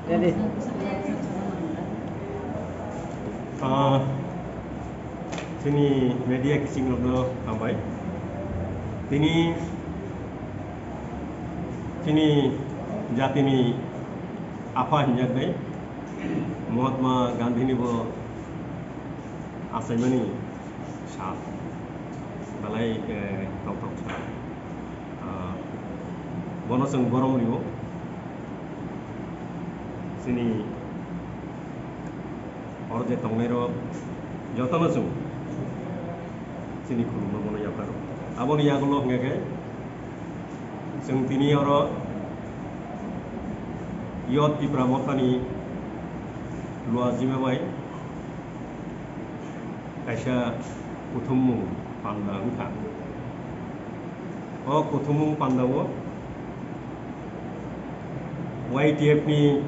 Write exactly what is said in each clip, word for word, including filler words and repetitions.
Ah, chini media kiching rokno hambai. Tini chini jatini apha hinjaknai Mahatma Gandhi ni bo achaimani sal, belai, eh, tongthok sal. Ah, bono chwng borom rio. Chini oro je tongnairok jotono chwng chini khulumno bono yapharw. Aboni yagulo hwnkhe chwng tini oro Youth Tipra Mothani Luajima bai kaisa kuthumung panda wngkha. O kuthumung pandao Y T F ni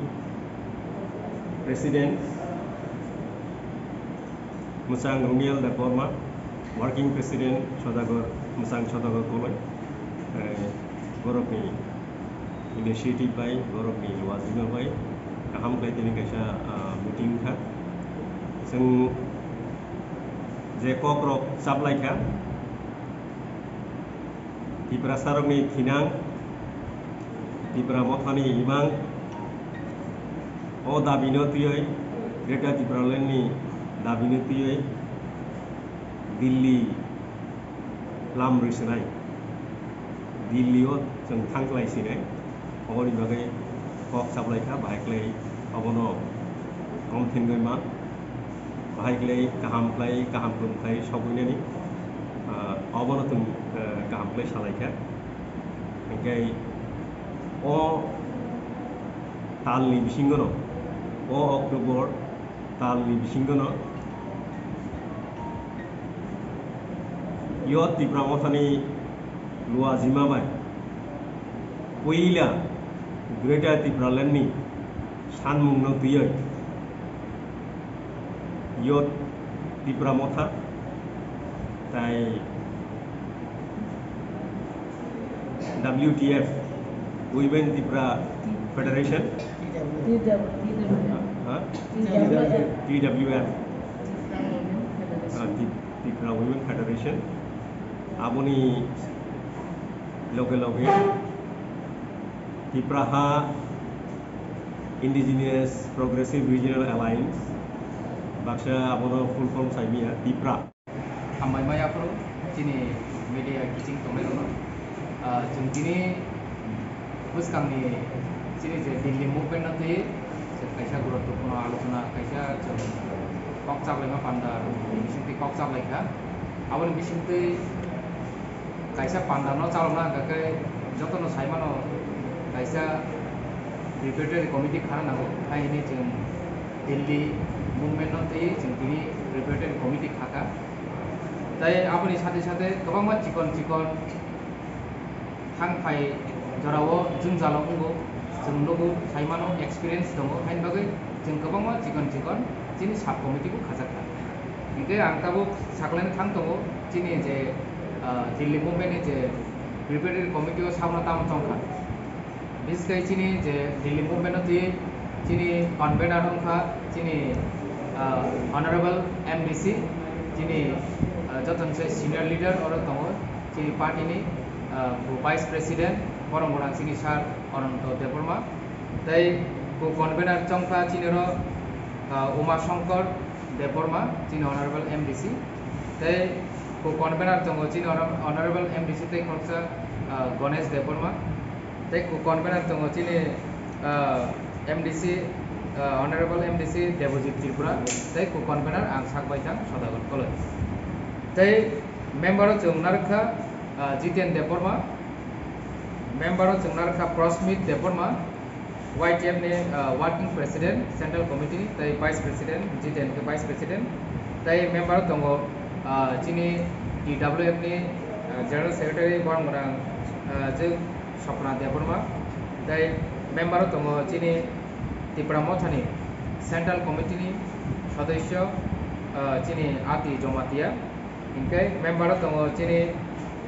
President Mwchang Runiel Debbarma, Working President Sodagar, Mwchang Sodagar Koloi, eh, borokni initiative bai, borokni luajima bai, kaham khlai tini kaisa, ah, meeting wngkha. Chwng je kokrok chaplaikha, Tiprasarokni thinang, Tipra Mothani imang, o dabino twiwi, Greater Tipraland ni dabino twiwi Delhi lam rwi swnai, Delhi o chwng thang khlai sinai. Oboni bagwi kok chaplai kha, bahai khlai obono kom thengwi ma, bahai khlai kaham khlai, kaham kwrwng khlai sogwinani, ah, obono chwng, ah, kaham khlai salai kha. Hinkhe o talni bisingono, o October talni bisingono Youth Tipra Mothani luajima bai puila Greater Tipraland ni sanmungno twiwi Youth Tipra Motha tai W T F, Women Tipra Federation, ha? T W F, ah, Ti-, Tipra Women Federation, aboni loge loge Tipra ha Indigenous Progressive Regional Alliance, baksa abono full form saimiya, Tipra. Hambai maya phuru chini media kiching tongnairokno. Ah, chwng tini bwskangni chini je Delhi movement no twi chwng kaisa guruttwpurno alochona, kaisa chwng kok chaplaima panda bisingtwi kok chaplaikha. Aboni bisingtwi kaisa panda no chalokna hwnkha khe jotono saimano kaisa preparatory committee khana nango, hai hwnwi chwng Delhi movement no twi chwng tini preparatory committee khakha. Tai aboni sate sate kwbangma chikon chikon thang phai jorao jwngjalo wngo, chwng nugo, saimano, experience tongo, haini bagwi chwng kwbangma chikon chikon chini sub committee bo khajakha. Hinkhe ang tabuk saklaina thang tongo, chini je, ah, Delhi movement ni je preparatory committee o sabna tamo chongkha. Biskhe chini je Delhi movement o twi chini convener wngkha chini, ah, Honorable M D C, chini, ah, jotono se senior leader oro tongo chini party ni, ah, Vice President borok mora chini Sir Ananto Debbarma, tei co-convener chongkha chini oro, ah, Uma Shankar Debbarma, chini Honorable M D C, tei co-convener tongo chini Honor-, Honorable M D C tei khoroksa, ah, Ganesh Debbarma, tei co-convener tongo chini, ah, M D C, ah, Honorable M D C Debojit Tripura, tei co-convener ang sak bai thang Sodagar Koloi. Tei member o chwng narwkha, ah, Jiten Debbarma, member o chwng narwkha Prosmit Debbarma, Y T F ni, ah, Working President, Central Committee ni, tei Vice President, Jiten khe Vice President, tei member o tongo, ah, chini T W F ni, ah, General Secretary borok mora, ah, je Sopna Debbarma, tei member o tongo chini Tipra Mothani Central Committee ni sodosyo, ah, chini Ati Jomatia, hinkhe member o tongo chini,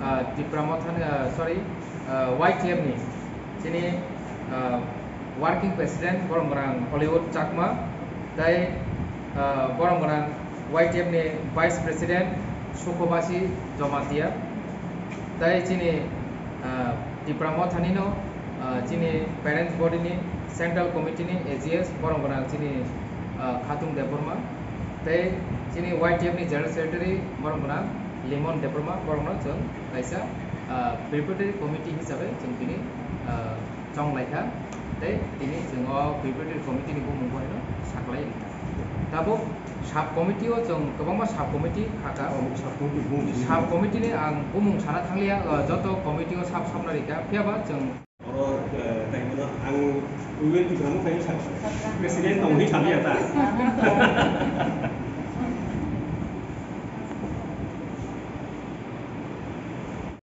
ah, Tipra Mothani, ah, sorry, ah, Y T F ni chini, ah, Working President borok gwnang Hollywood Chakma, tei, ah, borok gwnang Y T F ni Vice President Sukhobasi Jamatia, tei chini, ah, Tipra Motha nino, ah, chini Parents Body ni Central Committee ni A G S borok gwnang chini, ah, Khatung Debbarma, tei chini Y T F ni General Secretary borok gwnang Limon Debbarma, borokno chwng kaisa, ah, preparatory committee hisabe chwng tini, ah, chong laikha, tei tini chwng o preparatory committee ni bumung bo haino saklai rikha. Tabuk sub committee o chwng kwbangma sub committee khakha. Sub committee bumung. Sub committee ni ang bumung sana thanglia, ah, joto committee o sub sabna rikha, phiyaba chwng Oro, eh, tei bono ang Women Tipra Motha ni sa-, president tong hwnwi salia ta.